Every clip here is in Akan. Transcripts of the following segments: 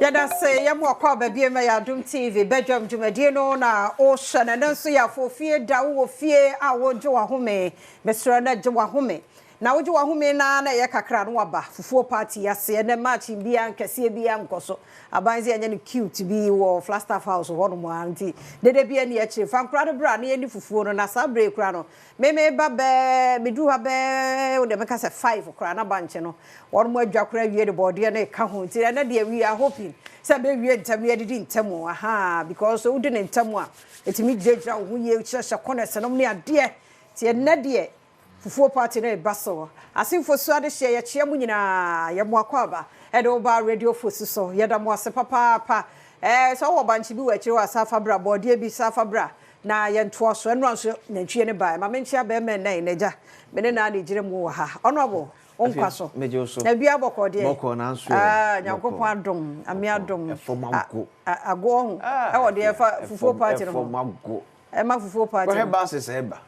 Yɛda se yɛ mo akɔ aba biem ɛyɛ Adom TV badwam dwumadie no na wohwɛ no. Ɛnɛ nso yɛ afofie da, wowɔ fie a wogye w'ahome, mesrɛ na gye w'ahome. Na wogye w'ahome no ara na ɛyɛ kakra na waba fufuo party ase. Ɛnɛ March biara nkɛseɛ biara nkɔ so. Aban sɛ yɛnyɛ no cute bi wɔ Flagstaff House hɔnom ara nti dede biara nni akyire. Fa nkora no bra na yɛnni fufuo no na saa berɛ yi koraa no me meba bɛɛ meduru ha bɛɛ wodeɛ mɛka sɛ five koraa na bankye no wɔnom adwa koraa awie de bɔɔdeɛ no reka ho nti ɛnɛ deɛ we are hoping sɛ bɛwie ntɛm na yɛadidi ntɛm o ahaa because sɛ wodi no ntɛm a ɛtumi gyinagyina wo ho yie kyerɛhyɛ corners nom ne adeɛ nti ɛnɛ deɛ Fufuo party no reba so. Ase Fosu adehyeɛ yɛkyea mo nyinaa, yɛ mo akwaaba de wo ba Radio Fosu so. Yɛda mo ase papaapa. Ɛɛ sɛ wowɔ bankye bi wɔ akyire hɔ a san fa bra, bɔɔdeɛ bi san fa bra na yɛntoa so. Ɛnora nso nantwie no baeɛ. Ma menkyea bɛrima ɛnnɛ yi, n'agya. Me ne no ara na ɛgyina mu wɔ ha. Honourable, wo nkwa so. Megye wo so. Na biribiara bɔkɔɔ deɛ? Bɔkɔɔ nanso ɛ. Ah, Nyankopɔn adom, Ame adom. Ɛfam ago. Ago ɔho. Ɛwɔ deɛ ɛfa fufuo party no ho. Ɛfam ago. Ɛma fufuo party no. Kɔhwɛ buses ɛba.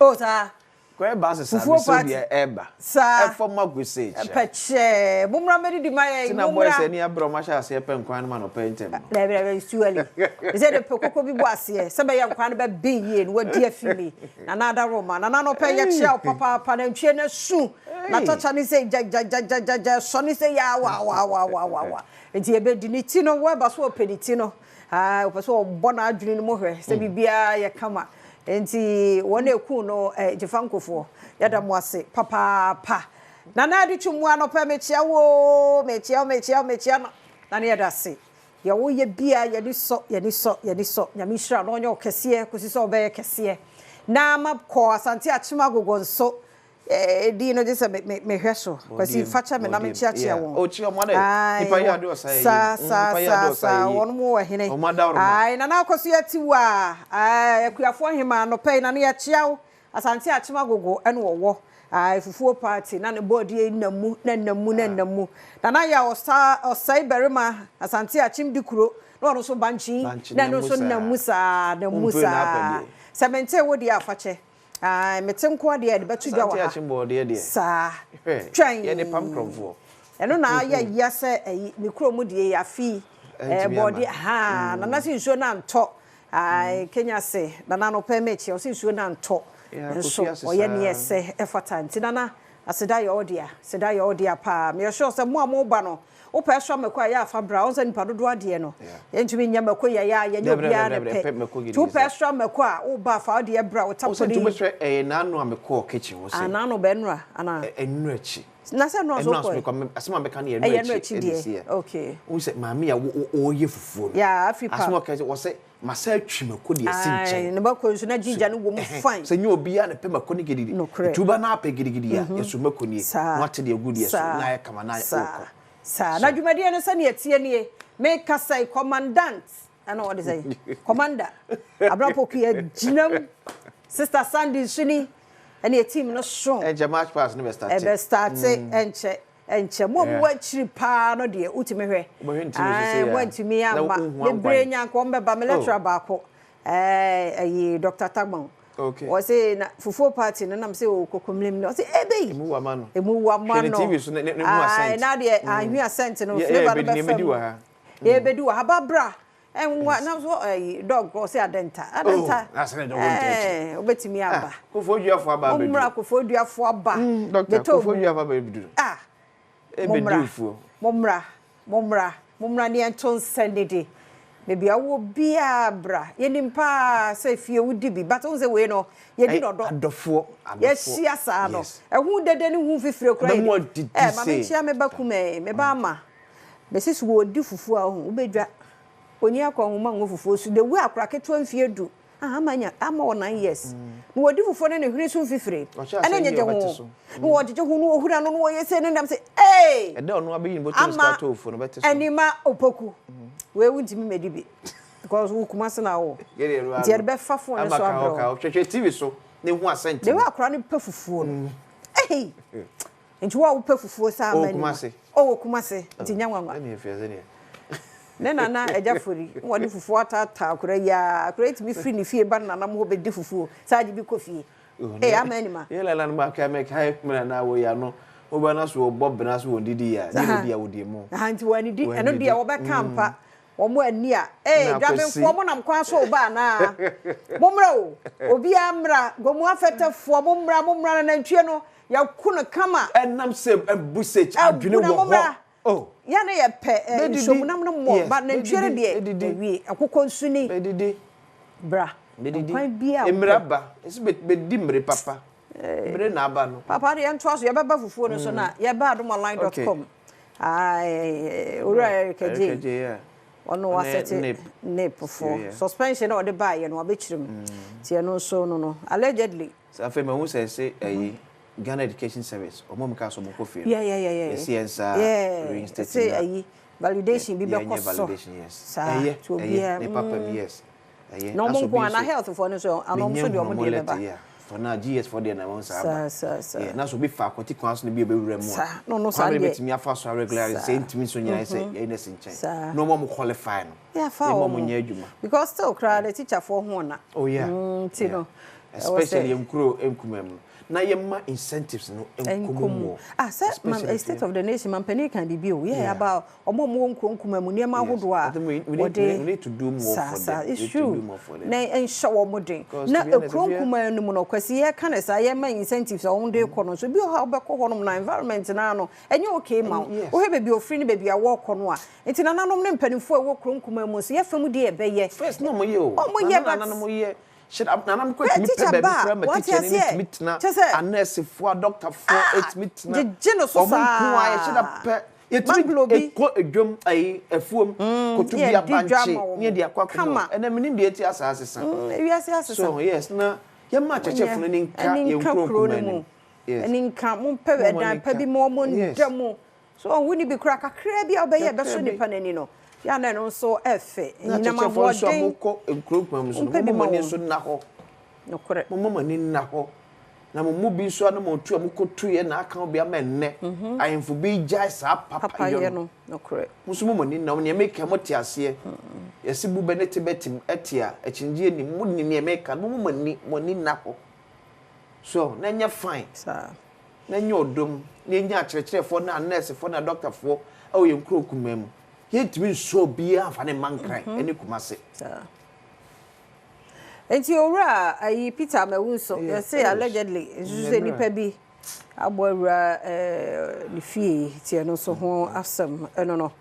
Oh saa. Kɔhwɛ buses a Fufuo mesɛ party. deɛ ɛba. Saa. Ɛfam ago sei kyɛ. Pɛkyɛɛ. Mommra mmɛdidi ma yɛn. Ti na Mommra. boys ani abere ɔmo ahyɛ aseɛ pɛ nkwan no ma anɔpa yi ntɛm no. Dabi dabi it's too early. Ɛsɛ de pɛ koko bi bɔ aseɛ sɛ bɛyɛ nkwan no bɛben yie na wadi afi mi. Nana Adaroma. Nana anɔpa yi yɛkyea wo papaapa. Nantwie no asu. Na kyakya ne sɛ gyagyagyagyagya ɛsɔ ne sɛ yaa wa wa wa wa wa wa. Nti yɛbɛdi ne ti no. Woaba so ɔpɛ ne ti no. Ae, ɔpɛ sɛ ɔbɔ n'adwene no mu hwɛ sɛ biribiara yɛ kama. Enti wɔn a ɛkuu no, eh, Gyefa Nkofoɔ, yɛda mo ase papaapa. Nana Adu Twumua anɔpa yi, mekyea wo oo, mekyea wo, mekyea wo, mekyea no. Nana yɛda ase. Deɛ woyɛ biara, yɛn ani sɔ, yɛn ani sɔ, yɛn ani sɔ. Nyame nhyira wo na ɔnyɛ wo kɛseɛ kɔsi sɛ wobɛyɛ kɛseɛ. Na makɔ Asante Akyem Agogo nso. Edin no gye sɛ mehwɛ so. Kwasi fa kyɛ me na menkyeakyea wɔn. Ae, saa saa saa saa, wɔn mo wɔ hene. Ae, Nana Akosua Tiwa, ae, Akuafoɔ Hemaa, anɔpa yi Nana yɛkyea wo. Asante Akyem Agogo ɛna ɔwɔ. Ae, fufuo party, na ne bɔɔdeɛ yi nam mu, na nam mu, na nam mu. Nana Yaw Ɔsa, Ɔsɛe Barima, Asante Akyem Dikuro, na ɔno nso bankye yi, na ɛno nso nam mu saa, nam mu saa. Sɛ mentee wo deɛ a fa kyɛ. Ae, mete nkoa deɛ yɛde bɛto dwa wɔ ha. Saa. Twɛn. Ɛno na ayɛ ya sɛ ayi, me kuro mu deɛ yi, afe yi, ɛɛ, bɔɔdeɛ, ahaa, Nana se nsuo no antɔ. Ae, Kenya se, Nana anɔpa yi mekyea, ɔse nsuo no antɔ. Nso ɔyɛ neɛ ɛsɛ, ɛfata. Nti Nana, aseda yɛ wo dea, aseda yɛ wo dea paa. Meyɛ sure sɛ mo a moreba no, Wopɛ ɛsɔ mako a, yɛ a fa bra. Wohu sɛ nnipa dodoɔ adeɛ no, yɛntumi nyɛ mako yɛyɛ a, yɛnyɛ obiara ne pɛ. Nti wopɛ ɛsɔ mako a, woba a, fa wo deɛ bra, wo tapoli. Nti wobɛhwɛ, ɛyɛ n'ano a mekɔɔ kitchen hɔ sɛ. Ah, n'ano bɛ nnora anaa? Ɛnnora akyi. Na sɛ nnora nso wokɔɛ? Ɛnnora nso mekɔ, asɛm a mɛka no yɛ nnora akyi ɛna ɛsiiɛ. Okay. Wohu sɛ maame a ɔreyɛ fufuo no. Yeah, afi pa. Asɛm a ɔka sɛ, ɔsɛ Masan atwi mako de asi nkyɛn. Ae, ne mako nso na ginger no wɔ mu fine. Sɛ nyɛ obiara na ɛpɛ mako no gidigidi. Nokorɛ. Nti woba na apɛ gidigidi a, yɛso mako nie. Saa. Na wate deɛ agu deɛ so, na ayɛ kama na Saa. wokɔ. Saa. Na dwumadie no sɛdeɛ ɛteɛ nie, mekasa yi, Commandant, ɛna ɔde sɛn? Commander Abena Poku agyina mu, Sister Sandy nso ni, ɛne team no so. Ɛnkyɛ march pass no bɛ starte. Ɛbɛ starte, ɛnkyɛ. Ɛnkyɛ, mo a mowɔ akyiri paa no deɛ, wotumi hwɛ. Ae, moantumi amma. Bebree nya anka wɔbɛba. Me lecturer baako, ɛɛ, ayi, Doctor Tagbon. Ɔse, na fufuo party no, na mese, oh, kokomlim no. Ɔse, ebei! Emu wa ma no. Emu wa ma no. Ae, na deɛ, ahwi asɛnt no, flavor no bɛfa mu. Yɛbɛdi wɔ ha. Ba bra. Ɛnwa, na so, ayi, dog, ɔse adɛnta. Adɛnta. Ɛɛ, wobɛtumi aba. Kofoduafo aba abɛduru. Mommra, Kofoduafo aba. Doctor, Kofoduafo aba abɛduru. Ah! Mommra, mommra, mommra, mommra ne yɛnto nsa nnidi. Baabi a wowɔ biara bra. Yɛnim paa sɛ fie wodi bi, but wohu sɛ wei no, yɛdi no ɔdɔ. Adɔfoɔ, adɔfoɔ. Yɛahyia saa no, ɛho dede ne ho mfifire koraa yɛdi. Ɛbɛma wɔadidi Eh, ma sei. menkyea me ba kumaa yi, me ba Ama. Mese sɛ wɔdi fufuo a, wohu, wobɛdwa. Ɔnyi akɔnhoma ngu fufuo so. The way akwadaa ketewa mfeɛ du, Ah ama nya ama wɔ 9 years na wɔdi fufuo ne ne hwene so mfifire Ɔhyɛ ɛne aseɛ nyegye yie ɔbɛte ho so. na wɔgyegye ho na wɔhura no na wɔyɛ sei ne nam sɛ ee Ɛda ɔno abɛyi ne bɔtɔ mu sika ama atɔ fufuo no ɔbɛte so. anima opoku wei wontumi mmɛdi bi because wo Kumasi na wowɔ Yɛde ɛno nti ano. yɛde bɛfa phone no Ama so ka abrɛ hɔ wo. ka hɔ. Hwɛhwɛ TV so na ehu asɛnti The way no. akwadaa no pɛ fufuo no ei Nti wo a wopɛ fufuo saa Ɔwɔ ma anima. Kumasi. Ɔwɔ Kumasi nti nyɛ nwanwa. Ɛne ɛfiri ase deɛ. Ne nana Agya Fori na wɔde fufuo ataataa akwadaa yi ara. Akwadaa yi tumi firi ne fie ba ne nana mo hɔ bɛdi fufuo saa gye bi kɔ fie. Ee ama anima. Yɛ nana no makae mekae me nana wɔ yi ano. Woba na so wɔbɔ bena so wɔndidi a, deɛ na ɔdi a wɔdi ɛmo. Aha nti wɔanidi, ɛno deɛ wɔbɛka ampa. Wɔn anni a, ee dwabenfoɔ monam kwan so reba anaa? Mommra o, obiara mmra, Gomu afɛtɛfoɔ mommra, mommra na nantwie no yɛako no kama. Ɛnam sɛ abusage adwene wɔ hɔ. Oh. Yɛ na yɛpɛ nsuomunam no mmɔ, but nantwie no deɛ ɛwie, akokɔ nsu ni. Bra, ɛkwan biara a wopɛ. Mmira ba, ɛsɛ bɛdi mmire papa. Mmire na aba no. Papa deɛ yɛntoa so, yɛbɛba fufuo no so na yɛba adomonline dot com. Owura Eric Adjei, ɔno wasɛte NIP foɔ. Suspension na ɔde baeɛ no wabɛkyerɛ mu. Nti ɛno nso no no, allegedly. Sɛ afei mahu sɛ ɛse ɛyi Ghana Education Service ɔmo a ɔmo kaa sɛ ɔmo kɔ fie no yɛse yɛn nsa reinstate na ɛyi validation bi bɛkɔ so saa ɛyɛ ɛyɛ ne papa mu yes ɛyɛ na ɔmo nko ana health foɔ no nso ana ɔmo nso deɛ ɔmo deɛ bɛba for now GS foɔ deɛ na wɔn saa ba yeah na so obi fa akwati kwan so na bi obɛwura mu a kwan bɛ bɛtumi afa so a regular sɛ ntumi nso nyina sɛ yɛyi na si nkyɛn na ɔmo a ɔmo qualify no Yɛafa Yɛma wɔn. wɔnyɛ adwuma. Because still koraa the teacher foɔ ho ɔna. Oh yeah. Nti Yeah. no. Ɛwɔ sɛ. Especially yɛn nkuro nkumaa mu no. Na yɛma incentives no nkɔ mu more. Ah sɛ ma Especially state of the nation mampanin kan biribi o. Yeah, Yeah. about wɔn a wɔwɔ nkuro nkumaa mu nneɛma Yes. ahodoɔ I a think we, we need, wɔde. we need to do more Saa for saa them. We it's need to do true. more for them. Na ɛnhyɛ wɔn den. Because Na to be honest, ekuro if you nkumaa no mu no Kwasi yɛka no saa yɛma incentives a wɔn de kɔ no nso ebi wɔ hɔ a wobɛkɔ hɔnom na environment no ara no ɛnyɛ okay ma wo. Yes. Wohwɛ baabi a ofiri ne baabi a wɔrekɔ no a Nti nananom ne mpaninfoɔ a ɛwɔ kuro nkumaa mu nso yɛ fam deɛ ɛbɛyɛ. First na ɔmo yɛ o. Ɔmo yɛ but. Nana nananom yɛ. Hyɛ da nananom koraa Hwɛ tumi pɛ teacher baabi ba a koraa ma wate teacher ni no aseɛ tumi tena. kyɛ sɛ. Anɛɛsefoɔ adɔktafoɔ Ah ɛtumi tena. gyegye no so Ɔmo nko ara yɛhyɛ da saa. pɛ. Yɛtumi Bungalow bi. kɔ edwam ayi afuom kɔto Ne bi yɛdi dwa abankye ma ne yɛde wɔn akɔ akɔma kama. wɔn. Ɛnɛ menim deɛ eti asa asesa. Ewiase asesa. So yes na yɛma akyerɛkyerɛfo Monyɛ no ani nka ani yɛn nka nkuro kuro no nkumaa no mu. mu. Yes. Ani nka mompɛ Momma wɔn ɛdan ani pa bi nka. ma wɔn Yes. nda mu. So ɔho nni bi koraa? Kakraa bi a wobɛyɛ a ɛbɛsɔ Kakraa bi. nnipa no ani no, yɛ a na ɛno nso yɛ fɛ. Na Anyinam akyerɛkyerɛfoɔ nso a ahoɔden, mokɔ nkuro nkuma mu nso no, mompɛ bi momma ma mo ani wɔn. nso nna hɔ. Nokorɛ. Momma mo ani nna hɔ. Na mo mu bi nso a na motu a mokɔtuiɛ na aka ho bi ama ɛnnɛ ahemfo bi regyae saa papayɔ Papayɛ no. no, nokorɛ. Mo nso momma mo ani nna hɔ. Nea meka yi, mote aseɛ? Yɛse bu bɛ ne te bɛ te a, akyinnyeɛ nnim. Monim nea meka no. Momma mo ani, mo ani nna hɔ. So, na ɛnyɛ fine. Saa. na ɛnyɛ ɔdɔ mu, na yɛnya akyerɛkyerɛfoɔ ne anɛɛsefoɔ ne adɔktafoɔ wɔ yɛn nkuro nkumaa mu. Yɛntumi nsɔ obiara mfa ne mma Nkran ne Kumase. Saa. Nti owura ayi Peter Amawu nso yɛse allegedly nso sɛ nipa bi abɔ awura ne fie nti ɛno nso ho asɛm ɛno no.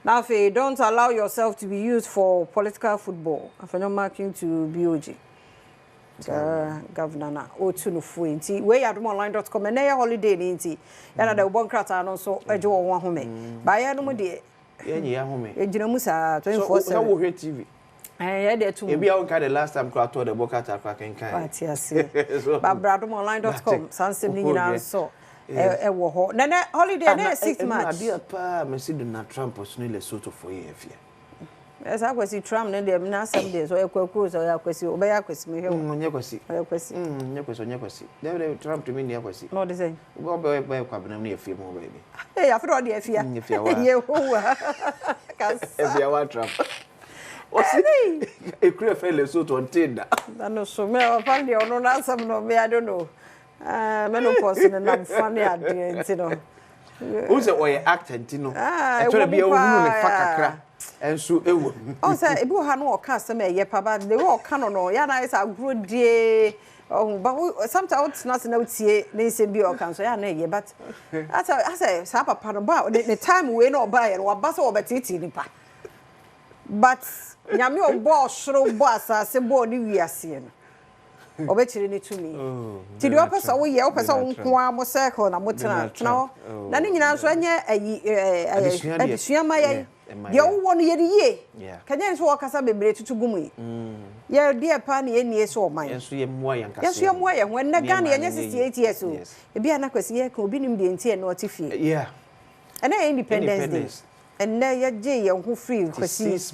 Na afei don't allow yourself to be used for political football. Afenyo marking to BOG. Saa governor na ɔretu no fo yi nti wei yɛ adomonline dot com ɛnɛ yɛ holiday ni nti yɛn na dawubɔ nkrataa no nso gye wɔn ho ahome baayɛ no mu deɛ yɛn nyɛ ahome yɛgyina mu saa 24/7 sɛ wohwɛ tv ɛn yɛ deɛ tum ebi a wonka the last time koraa tɔ dɛbɔ krataa koraa kenkan wate aseɛ babra adomonline dot com saa nsɛm no nyinaa nso ɛwɔ hɔ nɛnɛ holiday ɛnɛ yɛ 6 March adeɛ paa mɛsi Donald Trump so ne Lesotho fo yɛ afia Ɛ saa Kwasi Trump no deɛ n'asɛm deɛ sɛ ɔyɛ Kwaku o sɛ ɔyɛ Akwasi o ɔbɛyɛ Akwasi mehwɛ wo. Ɔnyɛ Kwasi. Ɔyɛ Kwasi. Ɔnyɛ Kwasi ɔnyɛ Kwasi. Dabi dabi Trump tumi nni Akwasi. Na ɔde sɛn? Ɔbɛ bɛyɛ Kwabena mu ne afie mu hɔ baabi. Ee afe na ɔde afia. Afia wa. Yehowa. Kasa. Afia wa Trump. Ɔsi ekura fɛ Lesotho ɔntee da. Na no so me ɔfa deɛ ɔno n'asɛm no me I don't know. Ɛɛ menopause ne nam fa ne adeɛ nti no. Wohu sɛ ɔyɛ actor nti no, ɛtɔ da bi a wohunu ne fa kakra nso wɔ mu. Ɔhu sɛ ebi wɔ ha no ɔka asɛm a ɛyɛ pa but the way ɔka no no yɛ a na ayɛ sɛ agorɔ die ɔhu but wo sometimes wotena ase na wotie ne nsɛm bi a ɔka nso yɛ a na ɛyɛ but asɛ asɛ saa papa no ba ne time wei na ɔbaeɛ no waba sɛ ɔbɛteetee nipa but nyame ɔbɔɔ soro bɔɔ asase bɔɔ ne wiaseɛ no Ɔbɛkyerɛ ne tumi. Nti deɛ ɔpɛ sɛ woyɛ, wopɛ sɛ wo nko ara mo circle na motena a, tena hɔ. Na ne nyinaa nso ɛnyɛ ayi ɛɛ adesua ma yɛn. Deɛ wowɔ no yɛ no yie. Kanyɛ nso wɔkasa bebree tutu gu mu yi. Yɛ deɛ paa na yɛnnie sɛ ɔman. Yɛn nso yɛmmoa yɛn ankasa Yɛn nso yɛmmoa yɛn ho. Ɛnnɛ Ghana yɛnyɛ 68 years o. Ebi a na Kwasi yɛreka obi nim deɛ nti ɛnnɛ ɔte fie. Ɛnnɛ yɛ Independence Day. Ɛnnɛ yɛgyee yɛn ho firii Kwasi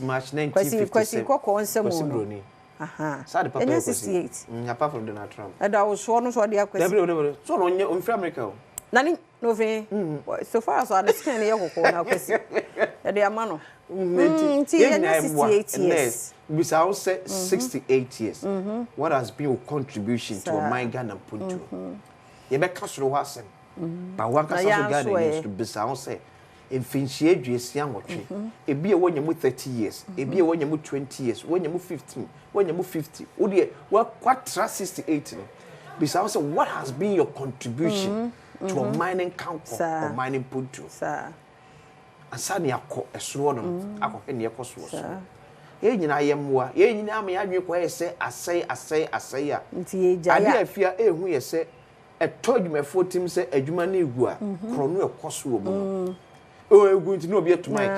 Kwasi Kwasi Kɔkɔɔ nsam no. Ahaa. Saa de papa Ɛnyɛ yɛ Kwasi. 68. Apart from Donald Trump. Ɛda wo soɔ no so ɔde akwasi. Dabi dabi dabi. So ɔno ɔnyɛ ɔnfiri America o. Na ne na ofin. So far as ne skin no yɛ kɔkɔɔ na akwasi. Yɛde ama no. Nti Nti yɛnyɛ 68 years. Bisa wo sɛ 68 years. What has been your contribution to ɔman Ghana mpuntuo? Yɛbɛka soro hɔ asɛm. But w'ankasa nso Ghanani nso bisa ho sɛ, mfinhyia 68, ebi a woanya mu 30 years, ebi a woanya mu 20 years, woanya mu 15, woanya mu 50, wo deɛ woatra 68 no, bisa ho sɛ what has been your contribution to ɔman no nkankɔ, ɔman no mpuntuo? Ansa na yɛakɔ ɛsoro hɔnom akɔhwɛ nea ɛkɔ so wɔ soro. Yɛn nyinaa yɛ mmoa, yɛn nyinaa ama yɛn adwene kɔyɛ sɛ asɛe, asɛe, asɛe a, adeɛ a afie a ɛhu yɛ sɛ Ɛtɔ adwumayɛfoɔ tirim sɛ adwuma no regu a, korɔno a ɛkɔ so wɔ mu no. Oh, ɛgu nti na obi atu mic.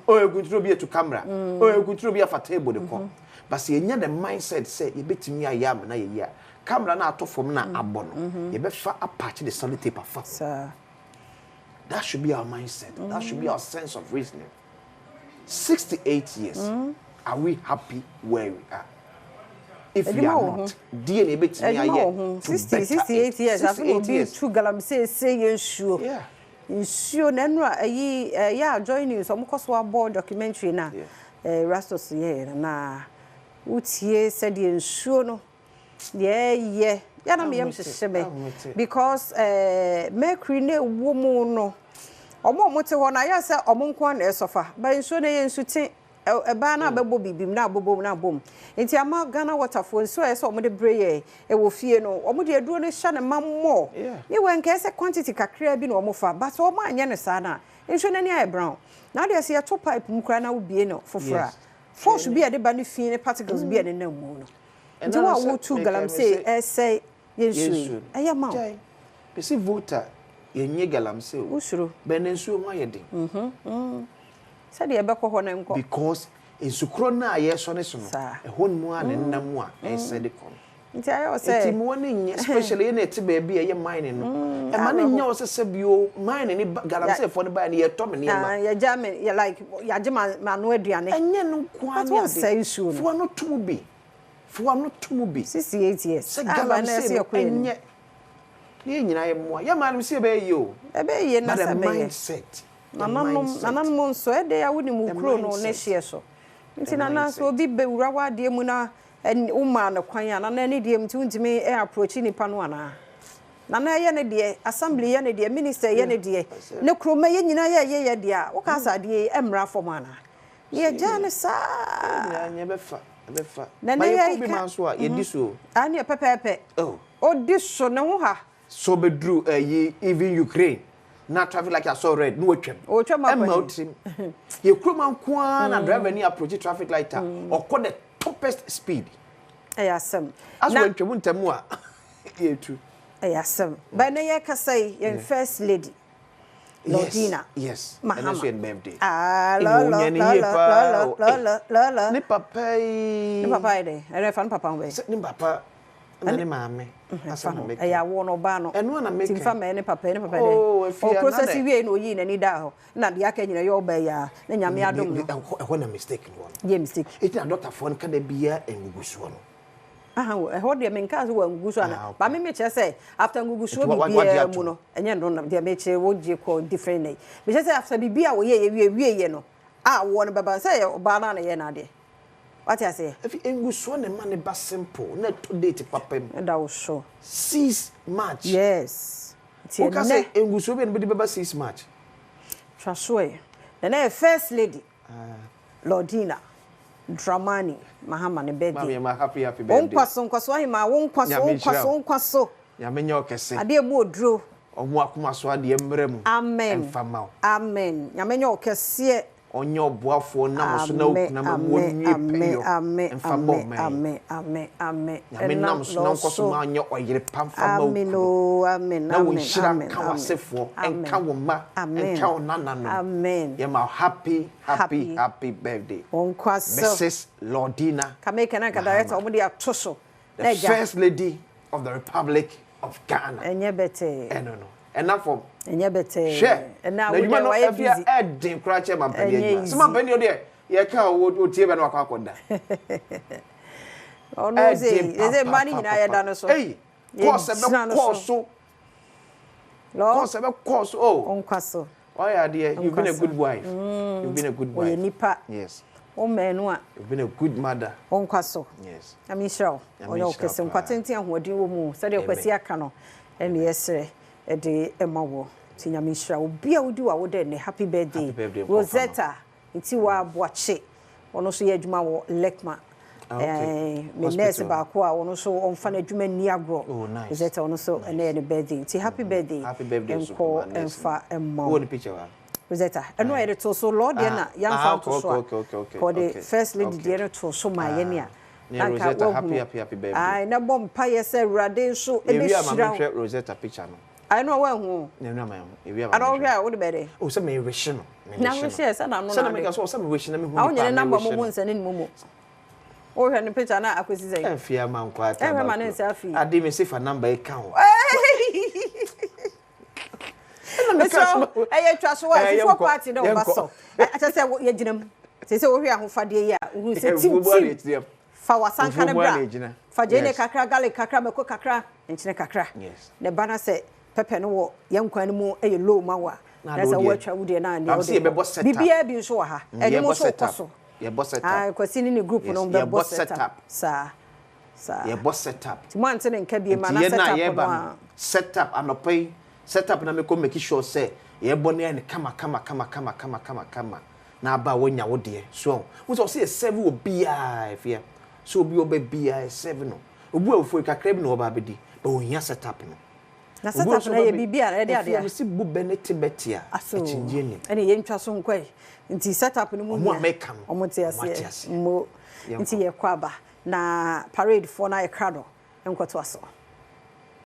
Oh, ɛgu nti na obi atu camera. Oh, ɛgu nti na obi afa table de kɔ. But sɛ yɛnya the mindset sɛ yɛbɛtumi ayɛ ama no ayɛ yie a, camera no a atɔ fam no a abɔ no, yɛbɛfa apaakye de sellotape afa ho. That should be our mindset. That should be our sense of reasoning. 68 years are we happy where we are if we are not deɛ na ebetumi ayɛ to better it 68 years afei na obi tu galamsey se yɛ nsuo nsuo na ɛnu a ɛyi ɛyɛ a joy news wɔn kɔ so abɔ documentary na Erastus yɛ na wotie sɛdeɛ nsuo no. Deɛ ɛyɛ yɛ na me yam hyehye me because eh, mercury na ɛwɔ mu no ɔmo a ɔmo te hɔ no ayɛ sɛ ɔmo nko ara na ɛsɔfa but nsuo no ɛyɛ nsute ɛbaa na abɛbɔ biribi mu na abobɔ mu na abɔ mu nti ama Ghana water foɔ nsuo a ɛyɛ sɛ ɔmo de brɛ yɛ ɛwɔ fie no ɔmo de aduro no hyɛ no ma more ne wɔ nka ɛsɛ quantity kakraa bi na ɔmo fa but ɔmo anyɛ no saa na nsuo no ani ayɛ brown na adeɛ sɛ yɛto pipe mu koraa na wobie no foforɔ a force bi a ɛde ba ne fi ne particles bi a ɛnenam mu no Nti wo a wotu galamsey ɛresɛe yɛn nsuo yi, ɛyɛ ma wo. Mese Volta yɛnyɛ galamsey o. Wosuro. But na nsuo ho ayɛ den. Sɛdeɛ ɛbɛkɔ hɔ no nkɔ. Because nsu korɔ no a yɛresɔne so no, ɛhɔ nom ara na ɛnam a ɛresɛe de kɔ no. Nti ayɛ wo sɛ. Nti mmoa no nyɛ, especially yɛn a yɛte baabi a ɛyɛ mining no, ɛma no nyɛ wo sɛ sɛbi o, mining no ba, galamseyfoɔ no baeɛ no yɛretɔ me nneɛma. Yɛgya me, like yɛagye m'ano aduane. Ɛnyɛ ɛno nko ara But ne ade. wonsɛe nsuo no. Fa w'ano to mu bi. Fa w'ano to mu bi. 68 years. Sɛ Ah, but na galamsey ɛsɛ no yɛkɔ yɛn anim. ɛnyɛ. Na yɛn nyinaa yɛmmoa. Yɛn maa no sɛ ɛbɛyɛ yie o. Ɛbɛyɛ yie na But the sɛ ɛbɛyɛ. mindset, the Nananom, mindset. nananom nso, ɛdɛn a wonim wo The kuro no ne mindset. hyeɛ so. Nti The nana, sɛ mindset. obi bɛwura w'adeɛ mu na ɛn womaa no kwan a, nana ɛne deɛ nti wontumi approach nipa no anaa? Nana ɛyɛ ne deɛ, assembly yɛ ne deɛ, minister yɛ ne deɛ, ne kuroma yɛn nyinaa yɛyɛ yɛ deɛ a, woka sɛ adeɛ yi ɛmmra fam anaa? Na yɛgyaa no saa. Na ɛnɛ yɛreka. Aane pɛpɛɛpɛ. Ɔdi so ne ho ha. So bɛduru ɛyi even Ukraine na traffic light asɔ red na watwam. Ɔtwam akɔ Ɛmma wo tirim. Yɛ kurom nko ara na driver ni approach traffic light a ɔkɔ the toppest speed. Ɛyɛ asɛm. Aso wantwam ntɛm a yɛtu. Ɛyɛ asɛm. But ɛnɛ yɛrekasa yi yɛn first lady Lordina Yes, Mahama. ɛno nso yɛ ne birthday. Ah, Ɛna lɔlɔ, ɔnya ne yie lɔlɔ, paa lɔlɔ, o. lɔlɔ, lɔlɔ. Ne papa yi. Ne papa yɛ dɛ? Ɛnɛ fa ne papa ho bɛyɛ. Sɛ ne papa na ne maame. Asɛm na meka. Ɛyɛ awoɔ no ɔbaa no. Ɛno na meka. Nti nfa mɛyɛ ne papa ne papa dɛ. Oh, afia na process wie na oyii n'ani daa hɔ. Na deɛ aka nyina yɛ ɔbaa yi a na Nyame adom no. Ɛhɔ na mistake no wɔ no. Yɛ mistake. Eti na doctorfoɔ no ka da biara ngugusoɔ no. Aha o, ɛhɔ deɛ menkaa sɛ wangugu so ana, ah, but me mekyerɛ sɛ after ngugusoɔ biribiara mu no, ɛnyɛ no na deɛ mekyerɛ wogye kɔ different na yi. Mekyerɛ sɛ after biribi a wɔyɛ yɛ wie wie yɛ no, a woɔ no bɛba sɛ ɛyɛ ɔbaa no a na ɛyɛ n'adeɛ. Wate aseɛ? Efi ngusoɔ na ɛma ne ba simple na ɛtɔ date papa mu. Ɛda wo so. 6 March. Yes. Nti Woka sɛ ngusoɔ bi a na bɛde bɛba 6 March. Twa so ɛ. Na na yɛ first lady. Lordina Dramani Mahama ne birthday. Maame ma happy happy Wo birthday. nkwa so nkwa so ahemaa wo nkwa so wo Nyame nkwa nhyira so wo. wo nkwa so. Nyame nyɛ wo kɛse. Adeɛ emu oduro. Ɔmo akoma so adeɛ mmra mu Amen mfa ma wo. Amen Nyame nyɛ wo kɛseɛ. Ɔnyɛ ɔboafoɔ ɔnam wo so na wo Amen kunu ama mu amen ɔnwie amen pɛyɔ amen mfa mmɔ amen ɔman yi. amen amen amen Nyame ɛnam nam so na lɔɔ ɔnkɔ so so. ma ɔnyɛ ɔyere pa mfa mma wo Amen kunu. oo amen Na wo amen nhyira amen nka amen w'asefoɔ, amen nka wo mma, amen nka wo nananom. amen Yɛma wo happy happy happy happy birthday wo nkwa so. Mrs Lordina Ka meka na nka director Mahama, wɔn de ato so the na agya. first lady of the Republic of Ghana. Ɛnyɛ bɛtɛɛ. Ɛno no, ɛna fam. Ɛnyɛ bɛtɛɛ. Hwɛ, Ɛnɛ na awo adwuma deɛ no wayɛ afia busy. ɛden koraa kyɛ mampanin Ɛnyɛ adwuma. Sɛ easy. mampanin deɛ yɛka a ɔtie bɛ na wakɔ akɔda. Ɔno sɛ Ɛden sɛ mmaa no nyinaa yɛda no so. Ei, kɔɔs Yɛgyina no ɛbɛkɔɔ so. so. Lɔ. Kɔɔs ɛbɛkɔɔ so. Oh. Ɔnkwa so. Wayɛ adeɛ. You've been a good wife. You've been a good wife. Ɔyɛ nipa. Yes. Wo mmɛn no a. You've been a good mother. Ɔnkwa so. Yes. Nyame nhyira wo. Nyame Ɔnyɛ wo nhyira wo kɛse. Nkwa paa. tenten ahoɔden wɔ mu. Sɛdeɛ Amen. Kwasi aka no, ɛne yɛsrɛ. de ma woɔ. Nti Nyame nhyira wo. Obi a wodi w'awoda nnɛ, happy birthday. Happy birthday nkɔ mfa ma. Rosetta Ntiwaa Boakye, ɔno nso yɛ adwuma wɔ LEKMA. Ah, okay. Eh, me nurse Hospital. baako a ɔno nso ɔmfa n'adwuma nni agorɔ. Oh, nice. Rosetta ɔno nso ɛnɛ yɛ ne birthday. Nti happy birthday Happy birthday nso nkɔ kɔma nurse no. mfa mma Wowɔ wo. ne picture wɔ ha? Rosetta, ɛno a yɛde too so, lɔɔ deɛ na Ah, yɛamfa ah, anto okay, so a, okay, okay, okay, ka ɔde okay, first lady okay. deɛ no too so maa yɛn a, Ah, ne na anka Rosetta, happy, woahunu. happy, happy birthday. Ae, na bɔ mpaeɛ sɛ Awurade nso Yɛwie a ma bɛhyira wo. menhwɛ Rosetta picture no. Ae, na woanhu o. Na ɛno ama yɛahu. Yɛwie a ma Ana menhwɛ. wohwɛ a wode bɛyɛ dɛn? Oh, sɛ merehye no. Na Merehye no. wohyeɛ sɛ n'ano Sɛ na na ade. meka sɛ, oh, sɛ merehye na mehu Ah, nipa wonyɛ a ne number merehye momo no. nsɛne ne momo. Wohwɛ ne picture na akɔsi sɛn? Ɛmfie ama nkɔ ata Ɛhwɛ ma ne baako. nsa afii. Ade me se fa number yi ka ho. Mesrɛ wo, ɛyɛ twa so a, Eh, fufuo yɛnkɔ, party na ɔba yɛnkɔ. so. Kyerɛ sɛ yɛgyina mu. Sɛ sɛ wohwɛ ahofadeɛ yi a, wohu sɛ Fufuo tim mu ara na tim. ɛgyina mu. Fa w'asanka Fufuo no mu ara bra. na ɛgyina. Fa gyeene Yes. kakra, garlic kakra, mako kakra, nkyene kakra. Yes. Na ɛba na sɛ pɛpɛ no wɔ yɛn nkwan no mu yɛ low ma wo a, Na na ade sɛ wo deɛ. woatwa wo deɛ na nea Am wode sɛ yɛbɛbɔ kɔ. set up. Biribiara bi nso wɔ ha. Ɛnwom Yɛbɔ nso set wokɔ up. so. Yɛbɔ set up. Ah, Kwasi ne ne group no Yes, bɛbɔ yɛbɔ set set up. up. Saa. Saa. Yɛbɔ set up. Nti moante ne nka bie ma Nti na yɛn set a up yɛba no no, a. set up anɔpa yi, set up na mekɔ make sure sɛ yɛbɔ no yɛ no kama kama kama kama kama kama kama na aba a woanya wo deɛ. So wo sɛ ɔsɛ yɛ serve obiara afia. Sɛ obi ɔba biara yɛ serve no. Obi wɔ fufuo kakra bi na ɔba abɛdi, but ohia set up no. Na Obi set wɔ up nso no yɛ ɔba bɛ- biribi a ɛde Afia adeɛ a. mesi bu bɛ ne te bɛ te a, Aso. akyinnyie nim. Ɛne yɛntwa so nkɔ yi. Nti set up no mu Ɔmo a hia. mɛka no, Ɔmo te ɔmo ate aseɛ. aseɛ. Mo. Yɛnkɔ. Nti yɛkɔ aba. Na parade foɔ no ayɛ krado. Nkɔtoa so.